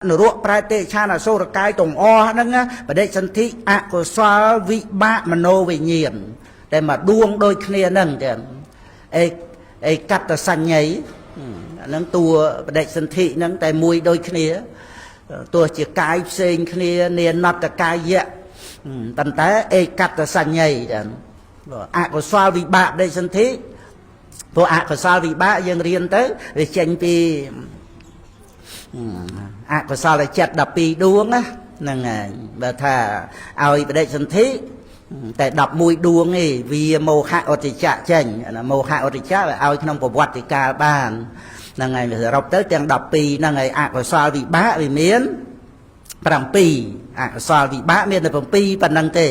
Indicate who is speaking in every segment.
Speaker 1: នរកប្រែតិឆានអសុរកាយទាំងអស់ហ្នឹងបដិសន្ធិអកុសលវិបាកមโนវិញ្ញាណតែមកដួងដូចគ្នាហ្នឹងចឹងអេអេកត្តសញ្ញីហ្នឹងតួបដិសន្ធិហ្នឹងតែមួយដូចគ្នាទោះជាកាយផ្សេងគ្នានាណតកាយៈប៉ុន្តែឯកត្តសញ្ញីចឹងអកុសលវិបាកបដិសន្ធិព្រោះអកុសលវិបាកយើងរៀនទៅវាចេញពីអកុសលចិត្ត12ដួងណាហ្នឹងហើយបើថាឲ្យបដិសន្ធិតែ11ដួងទេវាមោហៈអតិចៈចេញមោហៈអតិចៈវាឲ្យក្នុងប្រវត្តិកាលបានហ្នឹងហើយសរុបទៅទាំង12ហ្នឹងហើយអកុសលវិបាកវាមាន7អកុសលវិបាកមានតែ7ប៉ុណ្ណឹងទេ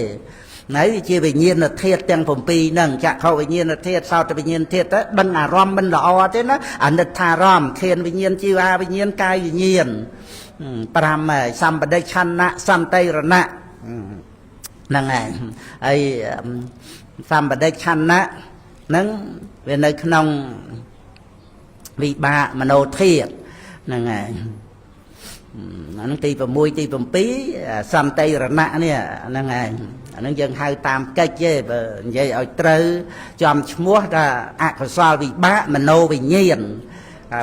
Speaker 1: ណៃវាជាវិញ្ញាណធាតុទាំង7ហ្នឹងចក្ខុវិញ្ញាណធាតុសោតវិញ្ញាណធាតុទៅដឹងអារម្មណ៍មិនល្អទេណាអនិច្ចារម្មណ៍ធានវិញ្ញាណជីវាវិញ្ញាណកាយវិញ្ញាណ5ហើយសម្បដិឆន្ទៈសន្តិរណៈហ្នឹងហើយហើយសម្បដិឆន្ទៈហ្នឹងវានៅក្នុងវិបាកមโนធាតុហ្នឹងហើយអាហ្នឹងទី6ទី7សន្តិរណៈនេះហ្នឹងហើយអាហ្នឹងយើងហៅតាមកិច្ចទេបើនិយាយឲ្យត្រូវចំឈ្មោះថាអកុសលវិបាកមโนវិញ្ញាណ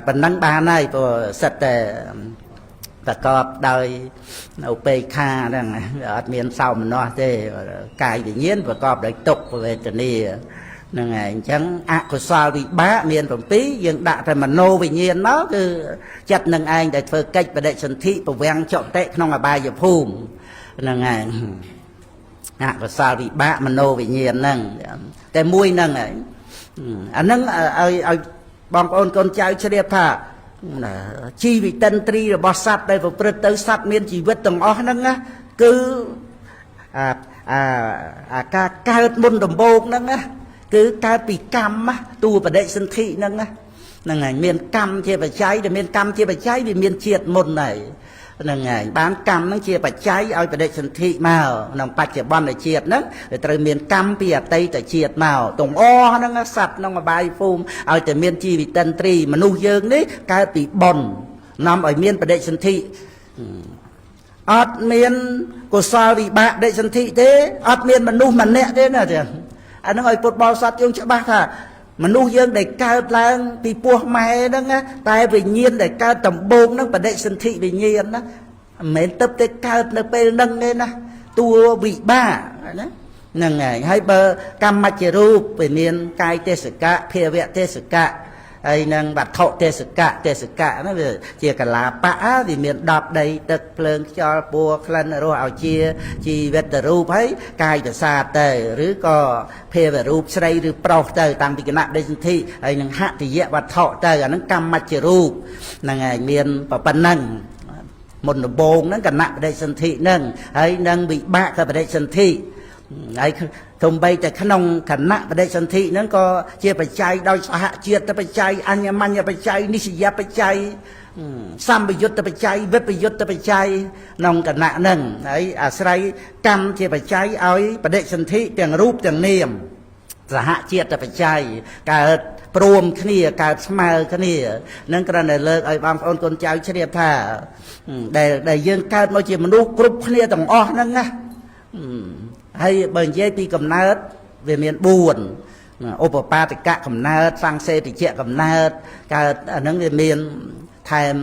Speaker 1: ប៉ុណ្ណឹងបានហើយព្រោះសិតតែប្រកបដោយឧបេក្ខាហ្នឹងអត់មានសោមនស្សទេកាយវិញ្ញាណប្រកបដោយទុក្ខវេទនាហ្នឹងហើយអញ្ចឹងអកុសលវិបាកមាន7យើងដាក់តែមโนវិញ្ញាណមកគឺចិត្តនឹងឯងដែលធ្វើកិច្ចបដិសន្ធិពវាំងចតិក្នុងអបាយភូមិហ្នឹងហើយអកុសលវិបាកមโนវិញ្ញាណហ្នឹងតែមួយហ្នឹងហើយអាហ្នឹងឲ្យបងប្អូនកូនចៅជ្រាបថាជីវិតិន្ទ្រីរបស់សត្វដែលប្រព្រឹត្តទៅសត្វមានជីវិតទាំងអស់ហ្នឹងណាគឺអាអាអាការកើតមុនដំបូងហ្នឹងណាគឺកើតពីកម្មតួបដិសន្ធិហ្នឹងណាហ្នឹងហើយមានកម្មជាបច្ច័យដែលមានកម្មជាបច្ច័យវាមានជាតិមុនហើយហ្នឹងហើយបានកម្មហ្នឹងជាបច្ច័យឲ្យបដិសន្ធិមកក្នុងបច្ចុប្បន្នជាតិហ្នឹងវាត្រូវមានកម្មពីអតីតជាតិមកទាំងអស់ហ្នឹងសត្វក្នុងអបាយភូមិឲ្យតែមានជីវិតិន្ទ្រីមនុស្សយើងនេះកើតពីបុណ្យនាំឲ្យមានបដិសន្ធិអត់មានកុសលវិបាកបដិសន្ធិទេអត់មានមនុស្សម្នាក់ទេណាទេអាហ្នឹងឲ្យពុទ្ធបរិស័ទយើងច្បាស់ថាមនុស្សយើងដែលកើតឡើងពីពោះម៉ែហ្នឹងតែវិញ្ញាណដែលកើតដំបូងហ្នឹងបដិសន្ធិវិញ្ញាណណាមិនមែនទឹកទេកើតនៅពេលហ្នឹងទេណាតួវិបាកណាហ្នឹងហើយហើយបើកម្មច្ចរូបវាមានកាយទេសកៈភាវៈទេសកៈហើយនឹងវត្ថុទេសកៈទេសកៈហ្នឹងវាជាកលាបៈវាមាន10ដីទឹកភ្លើងខ្យល់ពួរក្លិនរសឲ្យជាជីវិតរូបហើយកាយប្រសាទទៅឬក៏ភាវរូបស្រីឬប្រុសទៅតាំងពីគណៈដេសន្ធិហើយនឹងហតិយវត្ថុទៅអាហ្នឹងកម្មច្ចរូបហ្នឹងហើយមានប៉ុណ្ណឹងមុនដំបូងហ្នឹងគណៈបដិសន្ធិហ្នឹងហើយនឹងវិបាកបដិសន្ធិហើយទំបីតែក្នុងគណៈបដិសន្ធិហ្នឹងក៏ជាបច្ច័យដោយសហជាតិបច្ច័យអញ្ញមញ្ញបច្ច័យនិសយបច្ច័យសម្បយុត្តបច្ច័យវិបយុត្តបច្ច័យក្នុងគណៈហ្នឹងហើយអាស្រ័យកម្មជាបច្ច័យឲ្យបដិសន្ធិទាំងរូបទាំងនាមសហជាតិបច្ច័យកើតព្រមគ្នាកើតស្មើគ្នានឹងគ្រាន់តែលើកឲ្យបងប្អូនកូនចៅជ្រាបថាដែលយើងកើតមកជាមនុស្សគ្រប់គ្នាទាំងអស់ហ្នឹងណាហើយបើនិយាយពីកំណើតវាមាន4ឧបបាទកៈកំណើតសង្សេតិជៈកំណើតកើតអាហ្នឹងវាមានថែម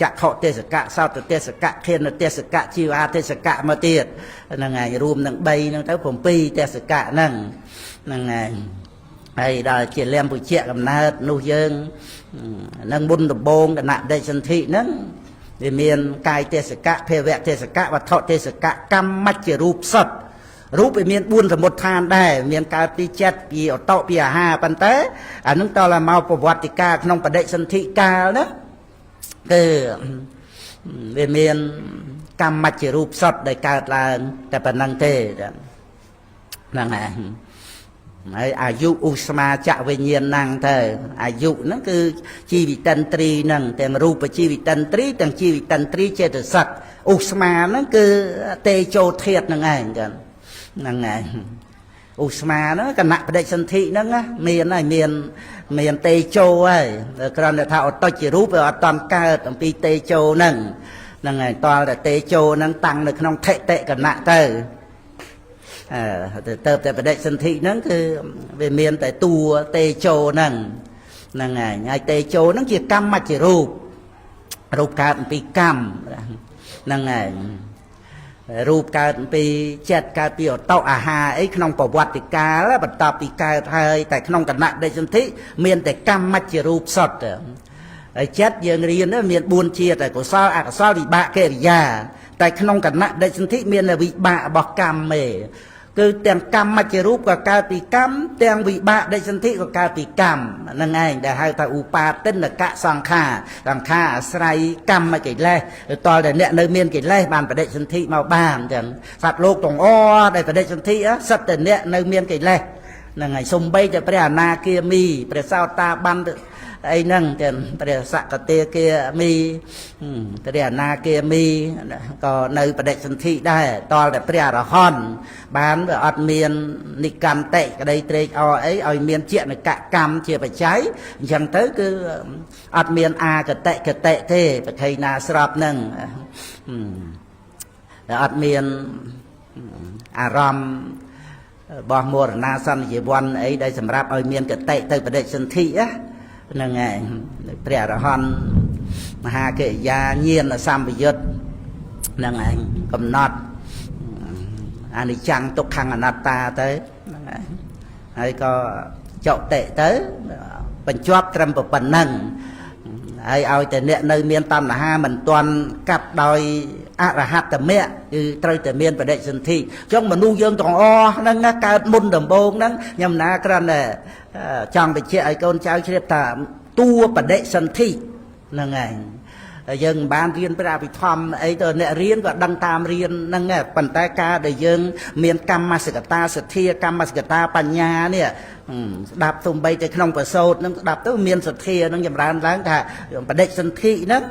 Speaker 1: ចក្ខុទេសកៈសោតទេសកៈខេនទេសកៈជីវាទេសកៈមកទៀតហ្នឹងហើយរួមនឹង3ហ្នឹងទៅ7ទេសកៈហ្នឹងហ្នឹងហើយហើយដល់ជាលំពុជៈកំណើតនោះយើងនឹងមុនដំបងគណៈដេសន្ធិហ្នឹងវាមានកាយទេសកៈភាវៈទេសកៈវត្ថុទេសកៈកម្មច្ចរូបសុទ្ធរូបវាមាន4សមុទ្ឋានដែរមានកើតពីចិត្តពីអតោពីអាហារប៉ុន្តែអានឹងតើមកប្រវត្តិកាលក្នុងបដិសន្ធិកាលហ្នឹងគឺវាមានកម្មច្ចរូបសុទ្ធដែលកើតឡើងតែប៉ុណ្្នឹងទេហ្នឹងហើយហើយអាយុឧស្មាចវិញ្ញាណហ្នឹងទៅអាយុហ្នឹងគឺជីវិតិន្ទ្រីហ្នឹងទាំងរូបជីវិតិន្ទ្រីទាំងជីវិតិន្ទ្រីចេតសិកឧស្មាហ្នឹងគឺតេជោធាតុហ្នឹងឯងចឹងហ្នឹងហើយឧស្មាហ្នឹងគណៈបដិសន្ធិហ្នឹងមានហើយមានតេជោហើយគ្រាន់តែថាអតុជារូបវាអត់តាន់កើតអំពីតេជោហ្នឹង ហ្នឹងហើយតលតែតេជោហ្នឹងតាំងនៅក្នុងថិតិកណៈទៅអឺទៅតែបដិសន្ធិហ្នឹងគឺវាមានតែតួតេជោហ្នឹងហ្នឹងហើយហើយតេជោហ្នឹងជាកម្មមជ្ឈរូបរូបកើតអំពីកម្មហ្នឹងហើយរូបកើតពីចិត្តកើតពីអតោអាហារអីក្នុងប្រវត្តិកាលបន្ទាប់ពីកើតហើយតែក្នុងគណៈដេសន្ធិមានតែកម្មមជ្ឈរូបសុទ្ធហើយចិត្តយើងរៀនមាន4ជាតិកុសលអកុសលវិបាកកិរិយាតែក្នុងគណៈដេសន្ធិមានវិបាករបស់កម្មទេគឺទាំងកម្មមជ្ឈរូបក៏កើតពីកម្មទាំងវិបាកដេសន្ធិក៏កើតពីកម្មហ្នឹងឯងដែលហៅថាឧបាទិនកសង្ខារសង្ខារអាស្រ័យកម្មកិលេសតលតែអ្នកនៅមានកិលេសបានបដិសន្ធិមកបានអញ្ចឹងសត្វលោកទាំងអស់ដែលបដិសន្ធិសិតតែអ្នកនៅមានកិលេសហ្នឹងហើយសំបីតែព្រះអនាគាមីព្រះសោតាបានអីហ្នឹងទាំងព្រះសកតាគាមីព្រះអនាគាមីក៏នៅបដិសន្ធិដែរតលតែព្រះអរហន្តបានវាអត់មាននិកម្មតិក្តីត្រេកអរអីឲ្យមានជានិកកម្មជាបច្ច័យអញ្ចឹងទៅគឺអត់មានអាកតិកតិទេប្រខៃណាស្របហ្នឹងតែអត់មានអារម្មណ៍របស់មរណាសន្និវ័នអីដែលសម្រាប់ឲ្យមានកតិទៅបដិសន្ធិហ្នឹងហើយព្រះអរហន្តមហាកិរិយាញាណសម្បយុទ្ធហ្នឹងឯងកំណត់អនិច្ចំទុក្ខំអនត្តាទៅហ្នឹងឯងហើយក៏ចុតិទៅបញ្ចប់ត្រឹមប៉ុណ្ណឹងហើយឲ្យតែអ្នកនៅមានតណ្ហាមិនទាន់កាត់ដោយអរហត្តមគ្គគឺត្រូវតែមានបដិសន្ធិអញ្ចឹងមនុស្សយើងទាំងអស់ហ្នឹងណាកើតមុនដំបូងហ្នឹងខ្ញុំណាគ្រាន់តែចង់បញ្ជាក់ឲ្យកូនចៅជ្រាបថាតួបដិសន្ធិហ្នឹងឯងយើងមិនបានរៀនព្រះអភិធម្មអីទៅអ្នករៀនក៏ដឹងតាមរៀនហ្នឹងដែរប៉ុន្តែការដែលយើងមានកម្មសកតាសទ្ធាកម្មសកតាបញ្ញានេះស្ដាប់ទំបីទៅក្នុងប្រសូតហ្នឹងស្ដាប់ទៅមានសទ្ធាហ្នឹងចម្រើនឡើងថាបដិសន្ធិហ្នឹង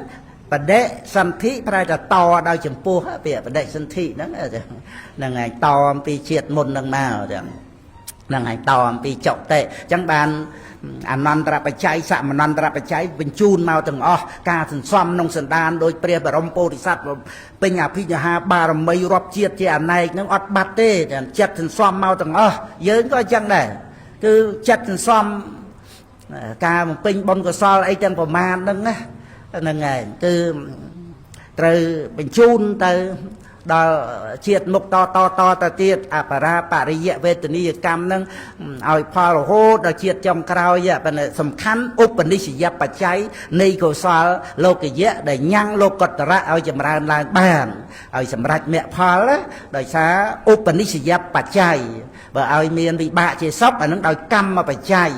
Speaker 1: បដិសន្ធិប្រែថាតដោយចំពោះពាក្យបដិសន្ធិហ្នឹងហ្នឹងឯងតអំពីជាតិមុនហ្នឹងមកចឹងហ្នឹងឯងតអំពីចុតិអញ្ចឹងបានអនន្តរបច្ច័យសមនន្តរបច្ច័យបញ្ជូនមកទាំងអស់ការសន្សំក្នុងសន្តានដោយព្រះបរមពោធិសត្វពេញអភិញ្ញាបារមីរាប់ជាតិជាអនេកហ្នឹងអត់បាត់ទេចិត្តសន្សំមកទាំងអស់យើងក៏អញ្ចឹងដែរគឺចិត្តសន្សំការបំពេញបុណ្យកុសលអីទាំងប្រមាណហ្នឹងណាហ្នឹងឯងគឺត្រូវបញ្ជូនទៅដល់ជាតិមុខតតតទៅទៀតអបរាបរិយវេទនីយកម្មហ្នឹងឲ្យផលរហូតដល់ជាតិចុងក្រោយប៉ុន្តែសំខាន់ឧបនិស្សយបច្ច័យនៃកុសលលោកយៈដែលញ៉ាំងលោកតរៈឲ្យចម្រើនឡើងបានឲ្យសម្រេចមគ្គផលដោយសារឧបនិស្សយបច្ច័យបើឲ្យមានវិបាកជាសុខអានឹងដោយកម្មបច្ច័យ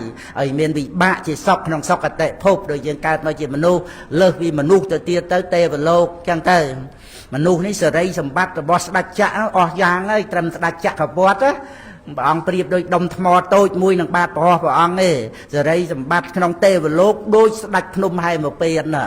Speaker 1: ឲ្យមានវិបាកជាសុខក្នុងសុគតិភពដោយយើងកើតមកជាមនុស្សលើសពីមនុស្សទៅទៀតទៅទេវលោកចឹងទៅមនុស្សនេះសេរីសម្បត្តិរបស់ស្ដេចចក្រអស់យ៉ាងហើយត្រឹមស្ដេចចក្រពត្តិព្រះអង្គប្រៀបដូចដុំថ្មតូចមួយនឹងបាតប្រហោះព្រះអង្គទេសេរីសម្បត្តិក្នុងទេវលោកដូចស្ដេចភ្នំហែមពៀនណា